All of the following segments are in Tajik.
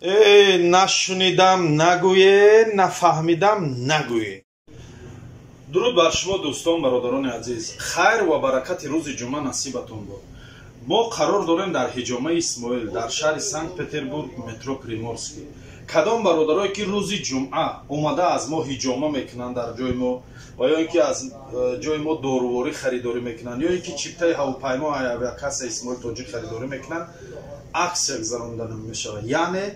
Эй, нашунидам нагӯе, нафаҳмидам нагӯе. Дуруд бар шумо, дӯстон, бародарони азиз. Хайр ва баракати рӯзи ҷумъа насибатон бод. Мо қарор дорем дар ҳиҷомаи Исмоил дар шаҳри Санкт Петербург, метро Приморский. Кадом бародарое ки рӯзи ҷумъа омада аз мо ҳиҷома мекунанд дар ҷои мо, ва ё ин ки аз ҷои мо доруворӣ харидорӣ мекунанд, ё ин ки чиптаи ҳавопаймо авиакасса Исмоил Тоҷик харидорӣ мекунанд, аксия гузаронида мешавад, яъне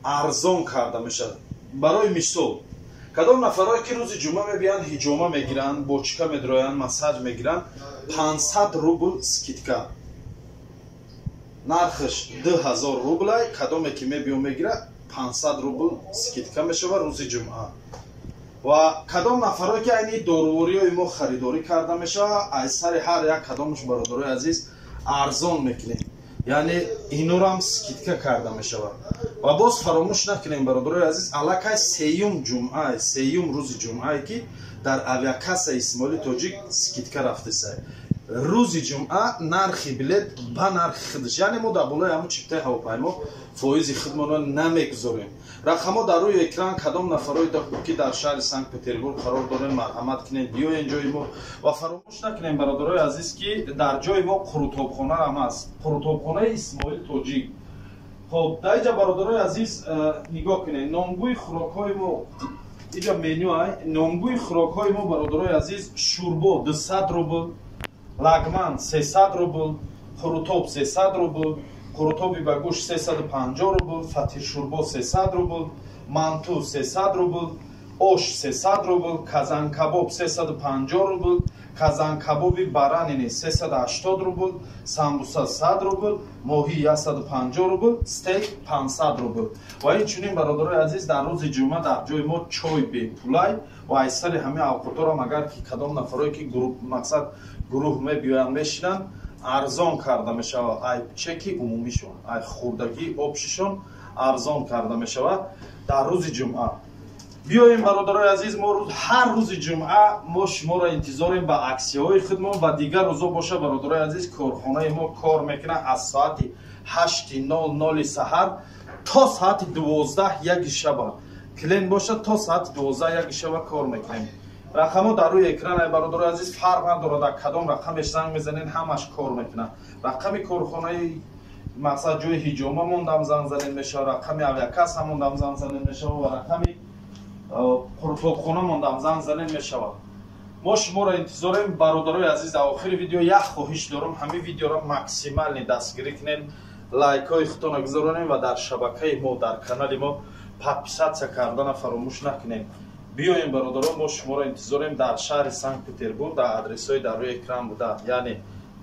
арзон карда мешавад. Барои мисол, кадом нафарое ки рӯзи ҷумъа мебиёянд, ҳиҷома мегиранд, бочка медроянд, массаж мегиранд, 500 рубл скидка. Нархаш 2000 рублай, кадоме ки мебиё мегирад, 500 рубл скидка мешавад рӯзи ҷумъа. Ва кадом нафарое ки айни дорувориҳои мо харидорӣ карда мешавад, аз сари ҳар як кадомаш, бародарои азиз, арзон мекунем, яъне инорам скидка карда мешавад. Ва боз фаромӯш накунем, бародарои азиз, аллакай сеюм ҷумъа, сеюм рӯзи ҷумъае ки дар авиакасса Исмоили Тоҷик скидка рафтесай. Рӯзи ҷумъа нархи билет ба нархи худаш, яъне мо дар болои ҳамун чиптаи ҳавопаймо фоизи худмонро намегузорем. Рақамҳо дар рӯи экран. Кадом нафарое ки дар шаҳри Санкт Петербург қарор дорем, марҳамат кунед, биёен ҷои мо. Ва фаромӯш накунем, бародарои азиз, ки дар ҷои мо қурутобхона ҳам аст, қурутобхонаи Исмоил Тоҷик. Хоб, дар иҷа, бародарои азиз, нигоҳ кунед, номгӯи хӯрокҳои мо, иҷа меню ай, номгӯи хӯрокҳои мо, бародарои азиз: шӯрбо 200 рубл, лагман 300 рубл, қурутоб 300 рубл, қурутоби ба гӯшт 350 рубл, фатиршӯрбо 300 рубл, манту 300 рубл, ош 300 рубл, казанкабоб 350 рубл, казанкабоби баранини 380 рубл, самбуса 100 рубл, моҳӣ 150 рубл, стейк 500 рубл. Ва инчунин, бародарои азиз, дар рӯзи ҷумъа дар ҷои мо чой бепулай. Ва аз сари ҳамаи авқоторам, агар ки кадом нафарое ки мақсад гурӯҳ мебиёянд, мешинанд, арзон карда мешавад. Ай чеки умумишон, ай хурдагии общий шон арзон карда мешавад дар рӯзи ҷумъа. Биёем, бародарои азиз, мо ҳар рӯзи ҷумъа мо шуморо интизорем ба аксияҳои худмон. Ва дигар рӯзо боша, бародарои азиз, корхонаи мо кор мекунад аз соати 8:00 саҳар то соати 12-1 шаба. Клиент бошад, то соати 12-1 шаба кор мекунем. Рақамҳо дар рӯи экран ай, бародарои азиз, фарқ надорад, дар кадом рақамеш занг мезанед, ҳамаш кор мекунад. Рақами корхонаи, мақсад, ҷои ҳиҷома мондам занг занед мешавад, рақами авиакасса мондам занг занед мешавад ва рақами қуртобхона мондам занг занед мешавад. Мо шуморо интизорем, бародарои азиз. Дар охири видео як хоҳиш дорам: ҳамин видеоро максимально дастгирӣ кунем, лайкҳои худтонро гузоронем ва дар шабакаи мо, дар канали мо подписаться кардана фаромӯш накунем. Биёем, бародарон, мо шуморо интизорем дар шаҳри Санкт Петербург, дар адресҳои дар рӯи экран буда, яъне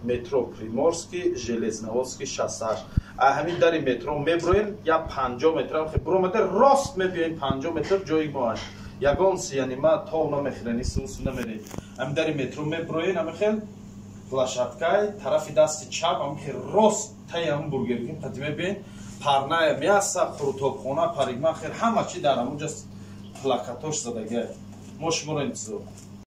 метро Приморский, Железноводский 68. Ҳамин дари метро меброем, як 50 метр биромада, рост мебиёем, 50 метр ҷои мо аст. Ягон яъне ма тов намехӯрен, исус намерем. Ҳамин дари метро меброен, ҳамин площадка й тарафи дасти чап, ҳамин рост таи ҳамин Бургер Кинг қати мебиен, парная мяса, қурутобхона, парикмахер, ҳама чи дар ҳамунҷа плакатош задагиа. Мо шуморо интизор.